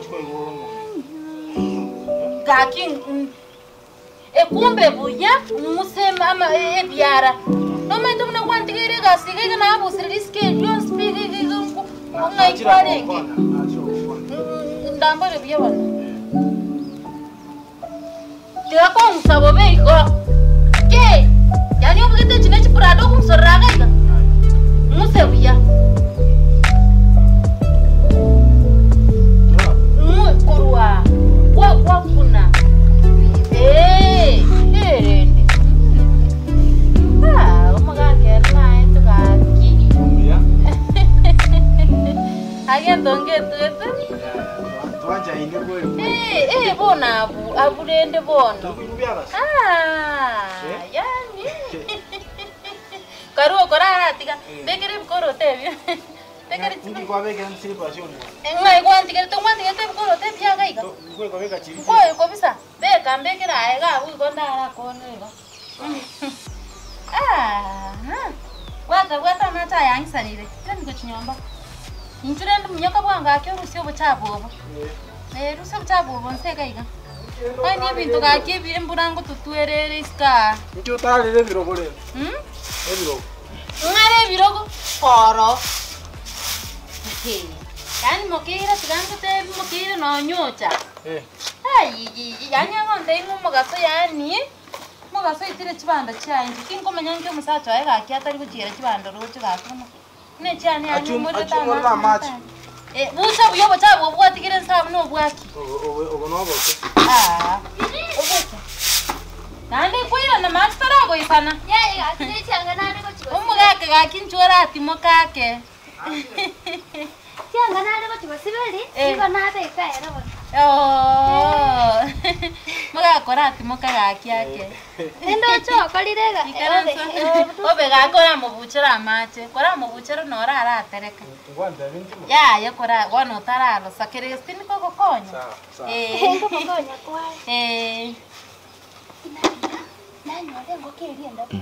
Tochi koigwa ore omonto. Gaki ekumbe buya, ng'use ama ebiara. Nomanyete buna gwantigeire egasi iga iga nabusire risiko eri rionsi pi iga iga iga ng'ai kwarenge. Ndambore buya bono. Tiga kong'usa bobe igo. Ki? Yaani obegete echi ne chiprado okong'usorera iga iga? Ng'use buya. Ng'u korwa aa, gwa gwakuna. Eeh, erende. Ah, omogaka ere naete gaki. Buya. Agento ngetwete. Twanchaine kweri kweri. Eh, eh, bono abwo, abwo rende bono. Tokoigwa biagasi. Ah, Eh? yaani. Karue okoraratiga, bekera ebikoroto ebio. Bekera Inki kwabekera slippers omwana? Ng'ai gwantigerete ngwantigerete ebikoroto ebiya iga iga. Nkoikobeka chiri. Nkoikobisa, beka mbekere aye iga abwo igo ndarakore igo. Ah, bwata bwata amache aya ang'isanire, irani gochia nyomba. Inchu rende minyoka bwango ake orusie obochafu obo. Eh, rusia obochafu obo nse iga iga. Onye ebinto gaki ebi embura ngototwera ere isiko aa. Inki otarire ebirogo rende? Mh? Ebirogo. Ng'are ebirogo koro. Yaani mokeire tiga ngotebi mokeire nonye ocha. Eh. Ayiyiyi yaani agontebia ng'a omogaso yaani, omogaso oitire chibando chiaye inche tinkomanya nki omosacha oye gaki atari gochiera chibando roche gaki buna. Buna echiane yaani Achum- omorete achumorere amache amache. Eh, busa buya obochafu obwo bwatigire nse abwo nobwaki. Obo obo obo noboke. Aa, oboke. Naende nkoirana mache taragoisana. Omogaka gaki inchuo oratimoke ake. Chianga nare gochia gosiberi, Eh. nigo nabeka ere bono. Oo, mogaka oratimoka gaki ake. Ndoche okorire iga. Ikaransa. Obe gaki oramobuchere amache, koramobuchere noro aratereke. Ngwantebi ntimo. Yaya kora bono otararosa kere gose tindi kogokonya. Sawa, sawa. Eh. Ngokonya kwaye. Eh. Nanyora engoko eria endabu.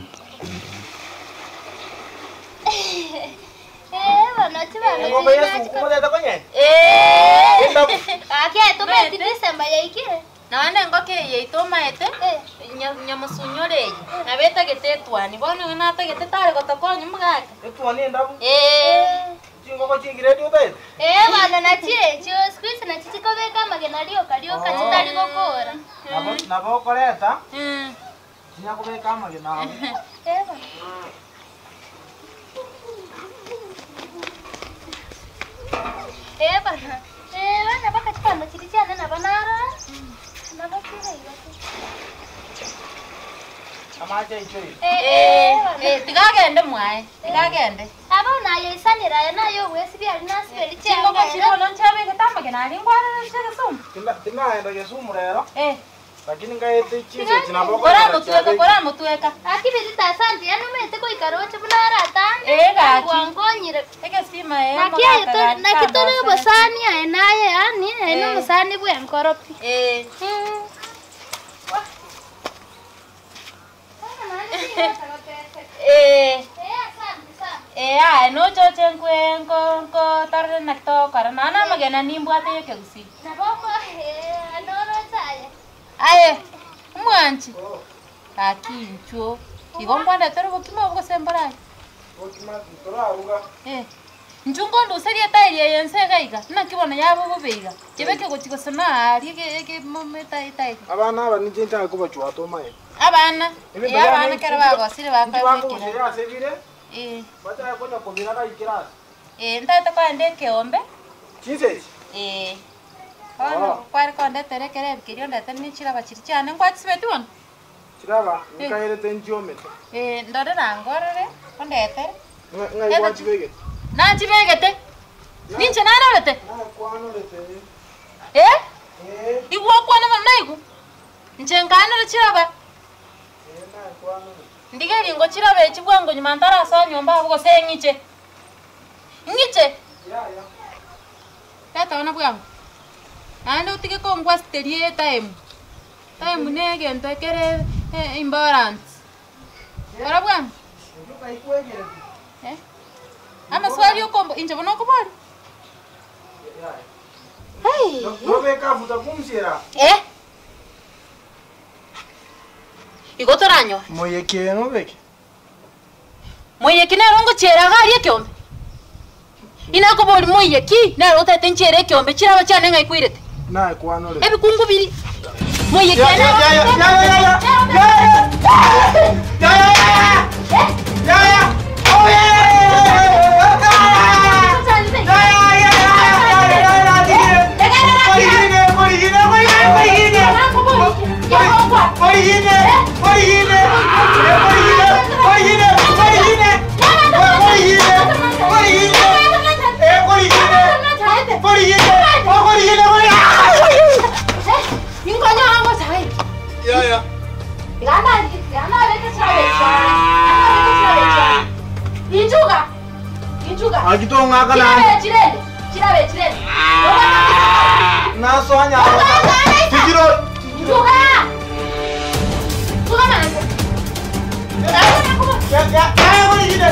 Eh, bono chibando Engoko chiria yesu nachiko- omotete konyenya? Eh. Endabu. Gaki aye tomanyeti December yaikire. Naende engoko eye yaito omaete, Eh. nya- nyamosunyore eye, nabo etagete etwani, bono igo natagete tare gotokonya omogaka. Etwani endabu. Eh. Chingoko chingiredi otaete? Eh, bono nachio echio siku hizi nachio chikobeka amagena rioka rioka chitari gokora. Nabo nabo okoreta Mm. chinyakobeka amagena abo. Eh, bono. Eh, bono. Eh, bono baka chibando chiria chiane nabo narora. Nabo chire igo tu. Amache aichoire. Eh, Eh, eh, bono. eh, tiga agende mwaye, tiga agende. Aba naye oisanire aye naye ogwesibia aria nasiberi Chingoko chianga chiri bono nchabegete amagena aria nkwarora chiagesumu. Tinda tinaenda Kisumu rero. Eh. Lakini ngaete chinsa echi nabo okonyora Koramotweka, chiabekire. koramotweka. Gaki birito asante yaani omanyete goika roche buna aratange Eh, gaki. gwankonyire. Egesima eh, Naki aye omogaka tori gaki naki tori kandosete. obosani aye naye yaani aye Eh. nomosani bwenkoro pi. Eh. Eh. Eh, aye nochoche nkwe nko nko torore naki togokora nonya na amagena nimbwate ya ekegusii. Aye, omwanchi, gaki inchuo, igo nkwandetere obokima obo gose mbore aye? Bokima toraruga. Eh, inchuo nkonduserie etairi eye nse iga iga, naki bono yaba bobe iga, chebeke gochia gose naaria ege ege momo etairi etairi. Abana aba ninche nchake kobachwata omaene. Abana, Ebinto eh biane abana ekero bagosire inki bakoegwa bakoguseria ekero. ase bire, Eh. bachake konya kobira gaikire ase. Eh, ntagete kogenda ekeombe. Chinsa echi? Eh. Bono kware kondetera ekerebi keria ondetere ne chiraba chiria chiane nkwachisibeti bono? Chiraba nkairete nchiomete. Eh, ndorera ango orore ondetere. Ng'ai gwachibegete? Nachibegete. Ninche narorete? Nakwanorete. Eh? Eh. Igwa okwane bono naigwa? Inche nkanore chiraba. Eh, nakwanorete. Ndigerie ngochiraba echi bwango nyuma ntarasoa nyomba abwo gose ng'iche. Ng'iche? Yaya. Tata one bwango, naende otige kongwasiteria etime, time ne egento ekere important. Kora bwango. Eh? Amaswali okombo inche bono okoboria? Ai. Nobeka afuta kumsiera. Eh? Igo toranyore. Moyeke nobeke. Moiyeki nere ongochiera iga aria ekeombe? Inakoboria moiyeki nere otagete nchiere ekeombe chiraba chiane ng'ai kwairete? Naye kwanore. Ebikungu biri moiyeki Ya, ere ya, ya, ya, ya, ya, ya, ya, ya, ya, ya, ya. Oh, ya, ya, ya, ya, ya, ya, ya, ya, ya, ya, ya, ya, ya, ya, Origine, origine, origine, origine, origine, origine, origine, origine, origine, origine, origine. Ya, ya. Akitong'aka na nasoanya tijiro ya ya ya origine.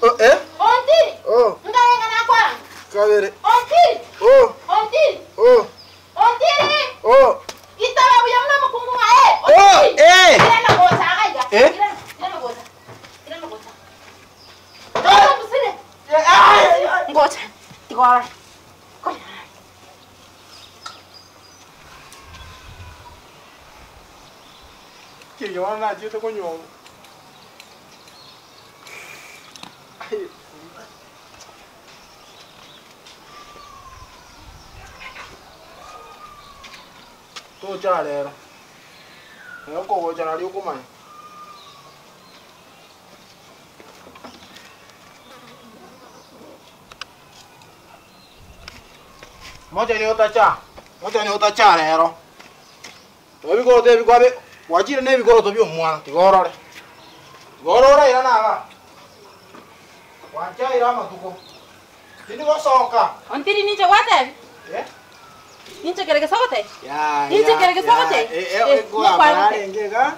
Oh, eh? Oh, kabere. Oh, oh, oh. Oh, eh. Eh? Ngoja. Tikora. Kiriona nachete kunywa. Tocha rero. Nyokogocha nari okomanya. Mocha ni otacha. Mocha ni otacha rero. Ebikoroto ebikwabe wachire na ebikoroto bia omwana tigorore. Tigorore ira naga. Wanchaire amatuko. Tindi gosoka. Ontiri ninche gwatebi? Eh? Ninche kereke sogote? Ya. Ninche kereke sogote? Eh Eh, eh nokwa gute. arenge iga.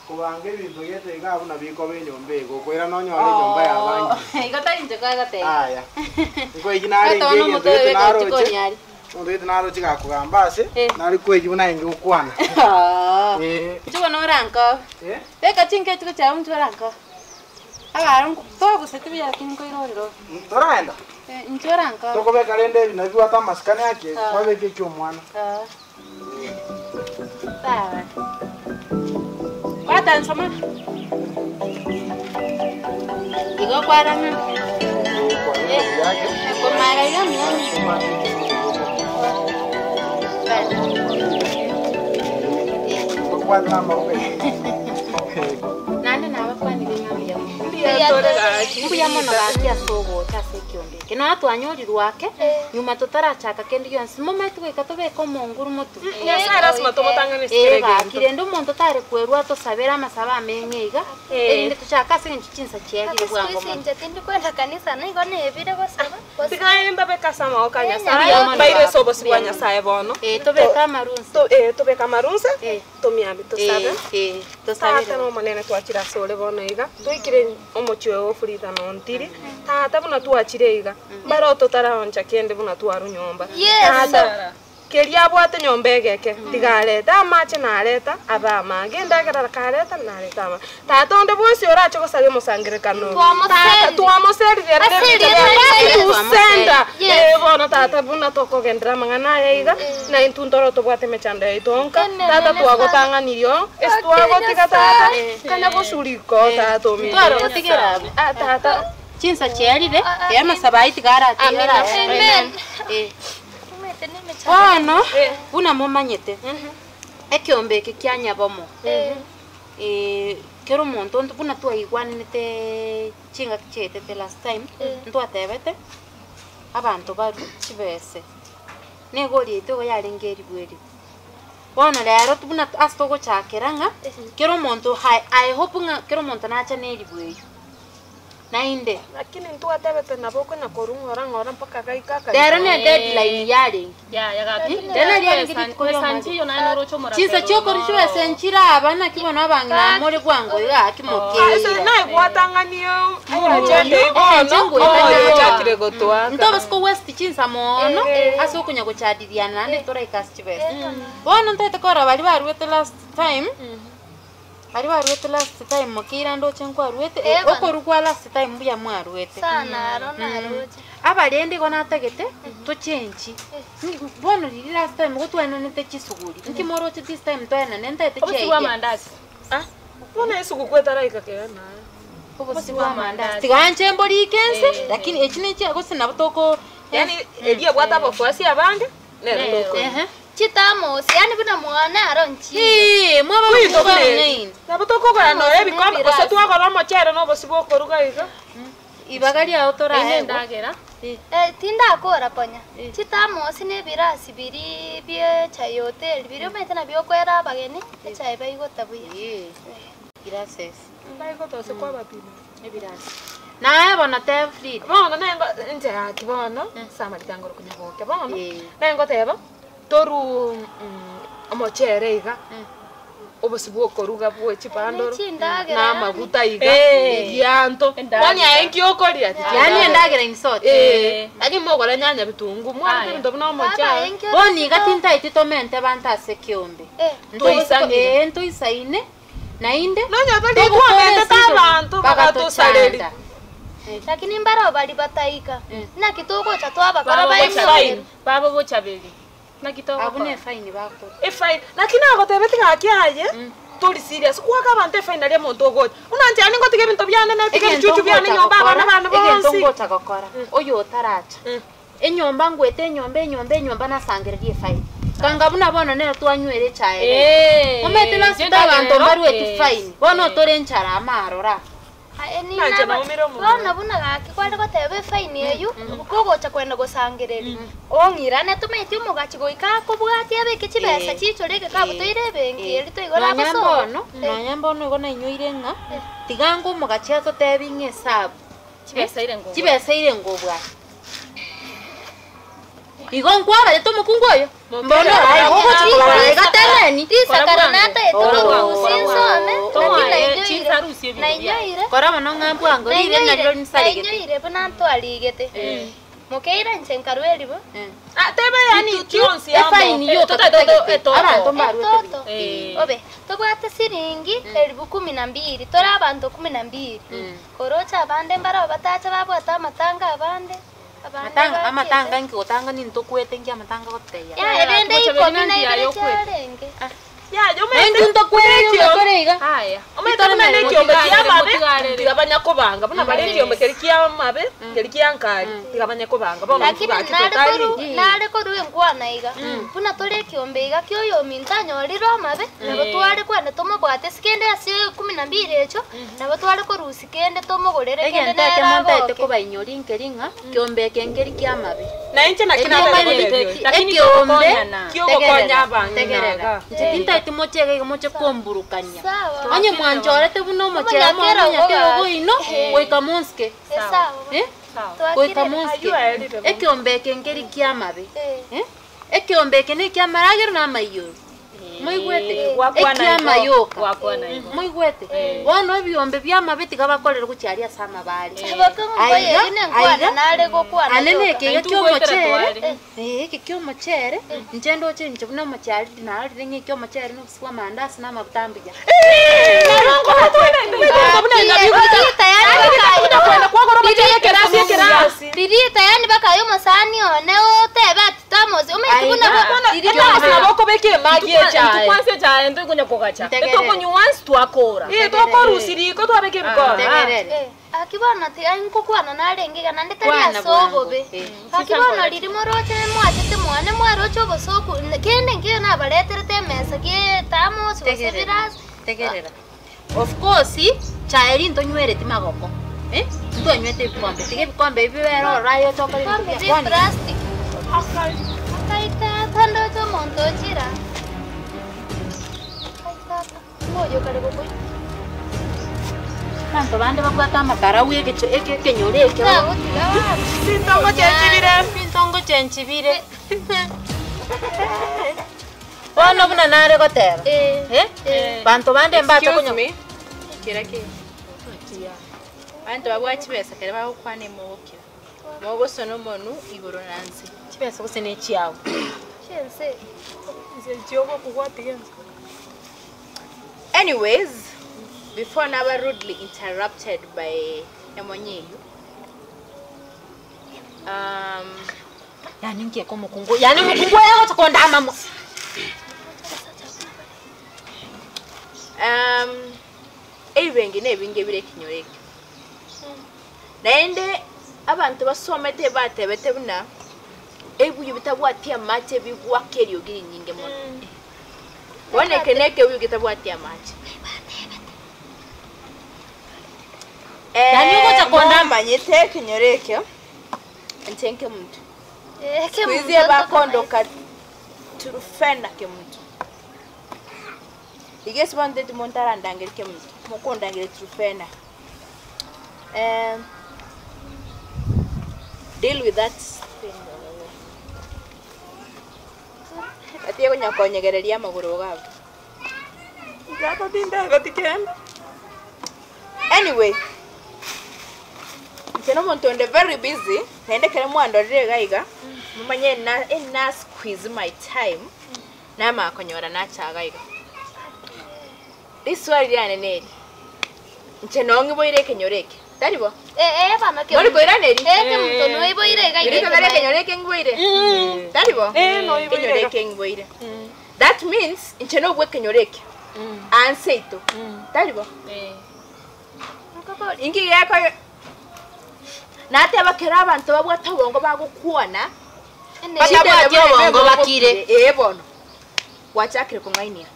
Kobanga ebinto gete iga buna bikoba enyomba igo koira nonyore enyomba ya bangi. Igo tari inche kwagotebia. Aya. Nkoigi narenge Atono egento omoto gete oyo naroche. chikonyari. Omonto gete naroche gakogamba ase Eh. nari koigi buna enge gokwana. Eh. Nchugo noranko. Eh? Beka chinke chiko chiao nchugo oranko. Abaro togusete buya lakini nkoirorero. Toraenda. Nchugo oranko. Tokobeka rende ebi nabio bwate amasikani ake Ah. kwabeka ekia omwana. Sawa. Kwata nsoma. Igo kwarang'a. Komara iga miyani. Nande nabakwanire ng'a mbuya mono. Mbuya mono gaki ase ogocha ase ekiondo eke. Nonya twanyorirwe ake, nyuma totarachaka kende gionsi, momanyete goika tobeke omonguru motu. Nyasaye lasima tomotang'ane Eh, sikere gaki gento. rende omonto tare kwerwa atosabere amasabo ameng'e iga, erinde tochake ase eng'encho chinsa chiarire bwango mono. Inche tindi kwenda kanisa nigo nebire gosaba. Tigaye mbabeka ase amagoko a Mbuya Nyasaye, mono mbaire baba. ase obosi bwa Mbuya mono. Nyasaye bono. Eh, tobeke amarunse. Tobeke amarunse, Eh. tomiambi tosabe. Eh, eh, Tata tosabere. nomonene twachire ase ore bono iga, twaikire omochie oyo ofurita nontiri, tata buna twachire iga, mbaro totaraoncha kende buna twarwa nyomba. Yes. Tata, keria abwate nyomba egeke, tigareta amache nareta abe amange, endagera kareta nareta amange. Tata onde bwensi orache gosaria omosangerekano. Twamoserire. Tata, twamoserire Aserire, aserire. tusenda. Yes. Eh, bono tata buna tokogendera amang'ana aya iga, na intwe ntoro tobwate emechando yaito nka, Enene tata sana. twagotang'anirio, ase twagotiga tata, kana gosuriko tata omino. Twarogotigera abwo. Ah, tata. Chinsa chiarire, eh, amasabo aywo tigaratiga Amen. Eh. Omanyete nemechando. Bono, buna momanyete, ekiombe eke kia nyabomo, eh, Kera omonto onto buna twaigwananete chingaki chiaetete last time, ntwatebete, abanto barwe chibese, nigo oriete igo yarenge eribu eribu. Bono rero buna ase togochakera ng'a, kera omonto I I hope ng'a kera omonto nache na eribu eywo. Naende. Lakini ntwatebete nabo okonya korwa ng'ora ng'ora mpaka gaika akarigwa. Rero ne deadline yarenge. Rero nari yarenge rituko ri'omoerio. Chinsa chi'okorwa chibesa nchire aba naki bono abang'ina more bwango iga gaki mokeira. Naigwatang'anie agenda igo bono omoyo ochakire gotoaka. Ntobasa ko waste chinsa moono ase okonya gochadiliana naende toraika ase chibesa. Bono ntaete korora baria baruete last time. Baria baruete last time mokeira ndoche nkwaruete, Eh, bana. okorwa kwa last time mbuya mwaruete. Sana aro naroche. Aba rende igo natagete tochenchi, bono riria last time igo twaenanete chisuguri, nki moroche this time twaenane ntaete Obosie bwa chiaidea. amandasi. Ah, bono esuguku etaraika kere naye. Obosie bwa amandasi. Tiga nche mborike nse, lakini echi nechi gose nabo toko Yaani eria ebwate abafuasi abange, nero Nero. tokoria. Ehe. Chitamosi, yaani buna mwane aro nchiyo. Hii, mwaba Oito mokogora buna ong'aini. Nabo tokogora nonya Tamosi ebikombe, nebirasi. gose twagora omochere na obosie bwa okoruga iga. Ibaga riao Eye toraegwe. endagera. Eh, tindakora konya. Chitamosi na ebirasi biria bie echae ya hoteli, biria omanyete nabio okoera abageni, echae baigota buya. Ee, glasses. Baigota gose kwabapima. Ebirasi. Naye bono teba Frida. Bono nengo inche gaki bono, ase amaritangoro konya gokia bono, Eh. naye ngoteba, Toruu omochere iga, obosie bwa okoruga bwe chibandoro, Nechindagera na yaani. amaguta iga, Eh. ebianto. Endagera. Kwani aye nki okoria? Yaani endagera in short. Eh, lakini mogora nyanya bitunguu, mwareta Aya. ebinto buna Baba, omochere. enkio Bono iga tintaeti tomente abanto ase ekeombe. Eh. Toisanire. Ee, ntoisaine, naende Nonya tari togokora kwamentete eseason, abanto bagatosareria. bagatochanda. Lakini mbaro baria bataika, naki togocha twabakora Baba bae bochaberi. ebiombe. Baba bochaberi. Naki Abwo togokora? nefaini bakora. Efaini, naki nagotebeti gaki aye, tori serious, kwaka abanto efaini aria omonto ogocha. Buna inche yaani ngotiga ebinto biane natiga Egento ebichuchu biane ngocha nyomba abana gokora, bane egento bonsi. ngocha gokora, oyo otaracha, enyomba ngwete enyomba enyomba enyomba nasangererie efaini. Kanga buna bono nere twanywera echae rero. Eh, Omanyete inche nasete abanto ndagera mbarueti eh, faini, bono tore enchara amarora aa. Aye Nanche nina naumire omonwa. bono buna gaki kware goteba efaini eywo, kogocha kwenda gosangereria, ong'irane tomanyeti omogachi goika akobwatie abeke chibesa Eh. chiichore egekabu Eh. toire ebenki Eh. eria toigore Nonya abasongo. mbono, nonya mbono igo nainyoire ng'a, tiga ango omogachi atotebi ng'a esabu, Chibesa ire ngobwate. chibesa ire ngobwate. Igo nkwabarete omokungu oyo? Mbono aye gogocha kobara iga teneni. Risakara nataete korusia nsome, lakini nainyoire, Chinsarusie ebinto biaye. nainyoire, Kora mono ng'a mbwango rire nainyoire, nario nsarigete. nainyoire buna ntwarigete. Mokeira inche nkarwa eribo, Ah, tebe yaani chionsi amo. Efaini yoka Toto, totagete. etoto. Abanto mbaruete etoto, Eh. obe, tobwate siringi elifu kumi na mbili, tore abanto kumi na mbili. Koroche abande mbarabwo batache babwate amatanga abande. Amatanga amatanga inki gotanga nintokwete inki amatanga gototebia? Ya, erende ikomi na ibere chiarenge. Yaya omanyete Naintwe ntokwere ekio- tore iga. Aya. omanyete buna na ekiombe kia amabe Motigarere. tiga banya kobanga buna bare ekiombe keria kia amabe keria kia nkari tiga banya kobanga bono Lakini gaki nare totari koru nare koru enkwana iga buna tore ekiombe iga kia oyominto anyorire amabe nabo tware kwenda tomobwate ase kende ase kumi na mbili echo nabo tware korusia Kende tomogorere kende Egento nere ekemo ntaete agoke. kobainyori nkeri ng'a kiombe eke nkeri ki'amabe. Na inche naki Erio nataka omanyete gotebia oyo. Lakini ekiombe togokonyana. Kiogokonya tegerera, abang'ina tegerera. iga. Inche tintaeti moche iga iga moche komburukania. Sawa. Onye mwanchorete buna omochere Omonyakera omonyakerogo ogo oino, goika monsike. Esawa. Eh? Goika Twakirire. monsike. Ayio aerire bono. Ekiombe eke nkeri ki'amabe. Eh. Eh? Ekiombe eke neki'amaragero na amaiyoro. Moigwete? Gwakwana igo. Eki'amayoka. Gwakwana igo. Moigwete? Bono ebiombe bi'amabe tiga bakorere gochia aria ase amabe are. Abakong'u Aiga, mbaye ine nkwana aiga, nare gokwana ane yoka. neke iga Intwe ngoetera ki'omochere, tware. eh, eke ki'omochere, inche ndoche inche buna omochari narorire ng'a eki'omochere na obosie bw'amandasi na amabuta mbuya. Ririta yaani bakaye omosani one otebe ati tamosi omanyete buna Okobeka emagi echae. Ntukwansa echae ntokonya kogacha. Ntegerere. Etokonywa once twakora. Ii tokorusia riko twabeka ebikombe. Ntegerere. Gaki bono tiga nkokwana narenge iga naende tari Kwana ase bwango. obobe. Eh. Gaki bono riria moroche mwachete mwane mwaroche obosoku kende nkeiyo nabareterete emesa gie tamosi gose Tegerera. birasi. Tegerera. Of course, chae rinto nywereti magoko. Eh? Ntwanywete ebikombe. Tiga ebikombe ebi bibere ororo aye oche okore ebinto Kombe bia kwani. plastic. Akai tata ndoche omonto ochira. Akai tata, ngoyo kare gokoita. Abanto bande babwate amakarau egecho eke ekenyoro ekero. Tagotiga wapi. Chintongo chenchibire. Chintongo chenchibire. Bono buna nare goteba. Eh. Eh? Banto bande mbache Excuse konya. me. Kera ki? Abanto babwate chibesa kere bagokwana emogokera. Mogosona omonu igoro na nse. Chibesa gose ne chiao. Chense. Anyways, before naba rudely interrupted by Emonyeyu. Yani nkieka omokungu, yani omokungu oye agocha kondama mo. Ebibengi na ebinge bire ekenyoro ekio. Naende abanto basomete batebete buna ebibuyu bitabwati amache bigwaka eriogi rinyinge mono. Bono eke na ekebuyu getabwati amache. Yani ogocha kondama. Momanyete ekenyoro ekio inche nkemonto. Eh, Siku hizi kemonto bakondoka turufena kemuntu. Igesi bono nteti monto arandangere kemuntu, mokondangere turufena. Deal with that thing. Atiye konya konyegereria amagoro gabo. Tata tindeba tikende. Anyway, inche nomonto onde very busy, naende kere mwandorire iga iga, momanye ena ena squeeze my time, namanya konyora nachaga iga. Riswali riane neri, inche nong'iboire ekenyoro eke, tari bo? Eh, eh, bana ke. Mori koiraneri? Eh, kemonto noiboire iga iga. Iri kogera ekenyoro eke ng'iboire? Tari bo? Eh, noiboire Ekenyoro iga. eke ng'iboire. That means inche nobwa ekenyoro eke. Anse ito. Tari bo? Inki geko nateba kero abanto babwate obongo bagokwana Batabwati obongo bakire. ee bono gwachakire kong'ainia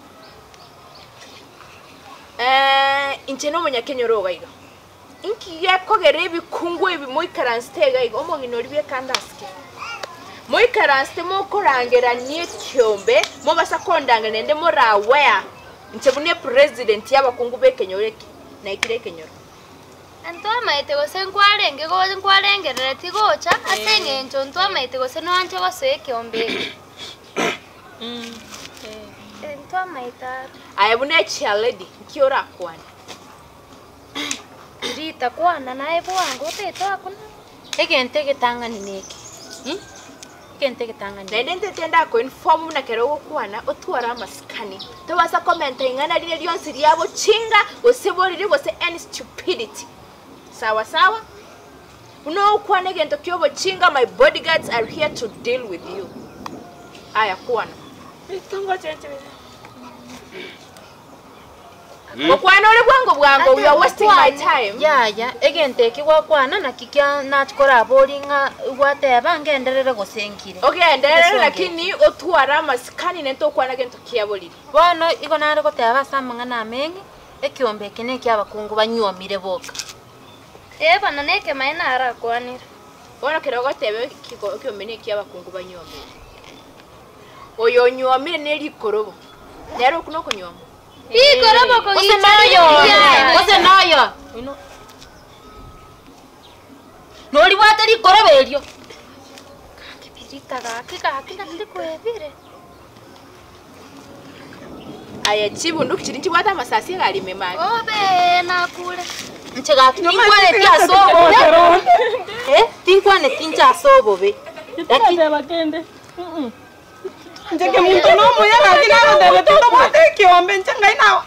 inche na omonyakenyoro iga iga inki gekogera ebikungu ebi moikaransete iga iga omong'ina oria bwekandasike moikaransete mokorangerania ekiombe mobasa kondangera naende moraware inche buna epresident ya abakungu ba ekenyoro eke naikire ekenyoro. Ntwamaete gose nkwarenge go nkwarengerereti gocha ase eng'encho ntwamaete gose noanche gosoa ekiombe eke. Eh, ntwamaete aro. Aye buna echair lady nki orakwane? Rita kwana naye bwango otaete akuna. Egento egetang'ani neke. Egento egetang'ani. Naende ntete ndakoinform buna kero ogokwana otware amasikani. Tobasa komenta ing'ana rire rionsi riabo chinga gose boriri gose any stupidity. Sawa sawa? Buna ogokwana egento kia obochinga my bodyguards are here to deal with you. Aya kwana. Gokwana ore bwango bwango you are wasting my time. Yaya, egento eki gwakwana naki kia nachikorabori ng'a gwateba ngenderere gose nkire. Ogenderere Gesonge. lakini otware amasikani nento okwana gento kia boriri. Bono igo nare goteba ase amang'ana ameng'e, ekiombe eke na ekia abakungu banywomire boka. Eh, bana nekemaene narakwanire. Bono kero ogoteba ekiombe na ekia abakungu banywomire. Oyo onywomire na erikorobo. Nere okwo nokonywoma. Rikorobo Gose kogicha noyo, riria. gose noyo. Noribwate rikorobo erio. Rita gaki gaki nandi kwebire. Aya chibunduki chiri nchibwate amasasi egarime mari. Obe nakure. Nche gaki tinkwaneti ase obobe. Eh, tinkwaneti nche ase obobe. Lakini Nche kemonto nomuya gaki nagoteba tindobwate ekiombe nche ngai nawe.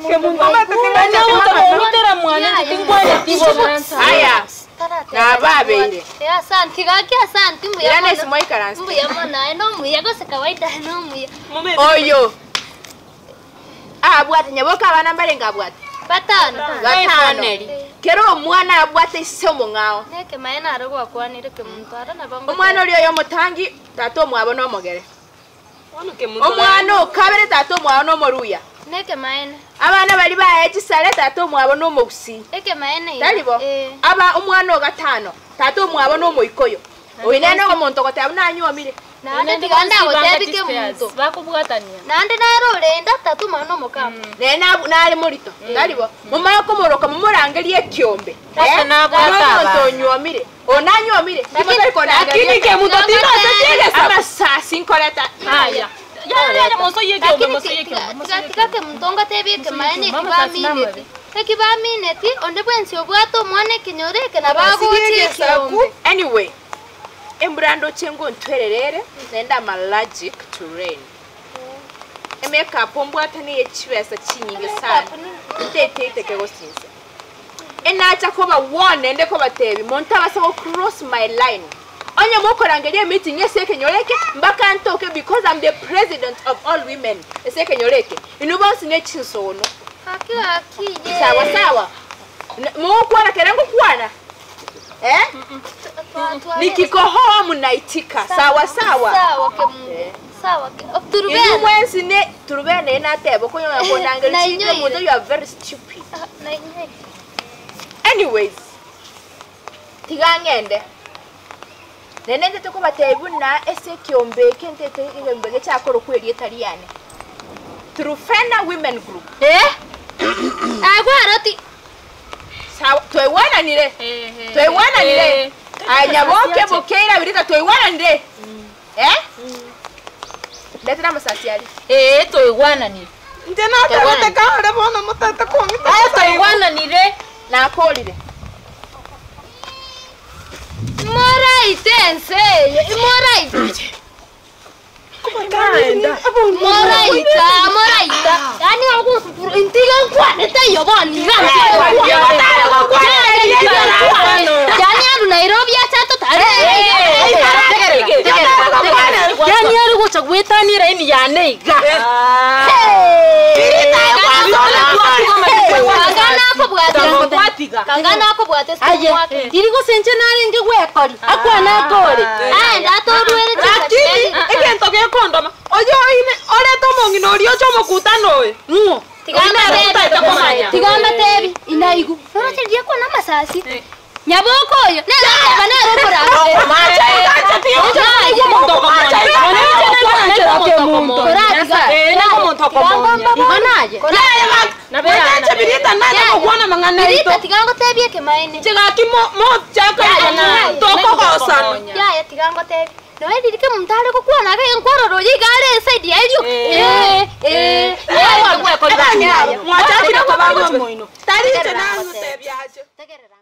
Kemonto omanyete ting'anchete mwana tinkwaneti bobe. Aya, nababeire. Eh, asanti gaki asanti mbuya Irane mono. simoikaranse. Mbuya mono aye nomuya gose kawaida nomuya. Oyo. Abwate nyaboka abana mbarenge abwate. Batano. Batano. Kero omwana abwate ise omong'ao. Nekemaene naro gwakwanire kemonto aro nabo ngote. Omwana oria oyo omotangi tata omwabo nomogere. Omwana okabere tata omwabo nomoruya. Nekemaene. Abana baria baye chisare tata omwabo na omogusii. Ekemaene iga. Tari bo? Eh. Aba omwana o gatano, tata omwabo na omoikoyo. Oyo nere omonto ogoteba buna anywomire. Naende tiga ndagotebi kemunto. Bakobwatania. Naende nare orenda tata omwana omokamba. Nere nare morito, tari bo? Momanye komoroka momorangerie ekiombe. Sasa Eh? nabwate Nomonto abana. onywomire. Oyo nanywomire, timotari Lakini kondangeria. kemunto tinosetie egesaku. Amasasi nkoreta. Haya. Ya ya ya mosoye kiombe Lakini mosoye kiombe. tiga tiga kemunto ngotebi ekemaene Mama sasi ekibamineti. Ekibamineti onde bwensi obwate omwana ekenyoro eke nabo agocha Basirie egesaku. ekiombe. Anyway, embura ndoche ngontwererere, naende I'm allergic to rain. Emakeup ombwate niye chibesa chinyinge sana. Nteteiteke gosinsa. Enacha koba warn ende kobatebi, monto abasa go cross my line. Onye mokorangeria emeeting ase ekenyoro eke, mpaka ntoke because I'm the president of all women ase ekenyoro eke. Inwe bonsi ne chinsono. Aki aki ye. Sawa sawa. Mogokwana kere ngokwana. Eh? Nikikohoa mnaitika. Sawa sawa. Sawa kemunto. Sawa ke. Inwe Turubena. mwensi ne turubena enateba okonyora kondangeria Na chinto inyoire. omonto you are very stupid. Na inye. Anyways, tiga ng'ende. Nene ntete kobatebia buna ase ekiombe eke ntete ekiombe gechakorokwa erieta riane. Trufena Women Group. Eh? Agwaroti. Sawa, twaiwananire. Twaiwananire. Aya nyaboke bokeira birita twaiwananire. Eh? Ndetera amasasi aria. Eh toigwananire. Inche natebete kare bono motete kong'ita. Toigwananire. Nakorire. Moraite ense eye. Moraite. Moraita, moraita. Yaani agusukuru intiga nkwane taiyo bono iga. Yaani aru Nairobi achato tare. Yani ari gocha gwetanira ini yane iga. Kangana akobwate. Kangana akobwate Aye, mwake. tiri gosenche narenge gwekori. Akwana akore. Aenda atorwere Lakini egento gekondoma. Oyo oine orete omong'ina oria oche omokutano oyo. Ng'o. Otaete komanya. Tiga amatebi inaigu. Norocheria kona amasasi. Nyaboko oyo. Nere nere okorangere. Igo naye. Mwanche birita nane gokwana mang'ana aito. Birita tiga ngotebie ekemaene. Chigaki mochaka tokogosana. Yaya tiga ngotebi. Noe ririke omonto are gokwana iga enkororo oyo iga are eside yaerio. Eh eh. Mwachakire koba ng'ombe. Tari inche nang'otebia ache. Tegerera.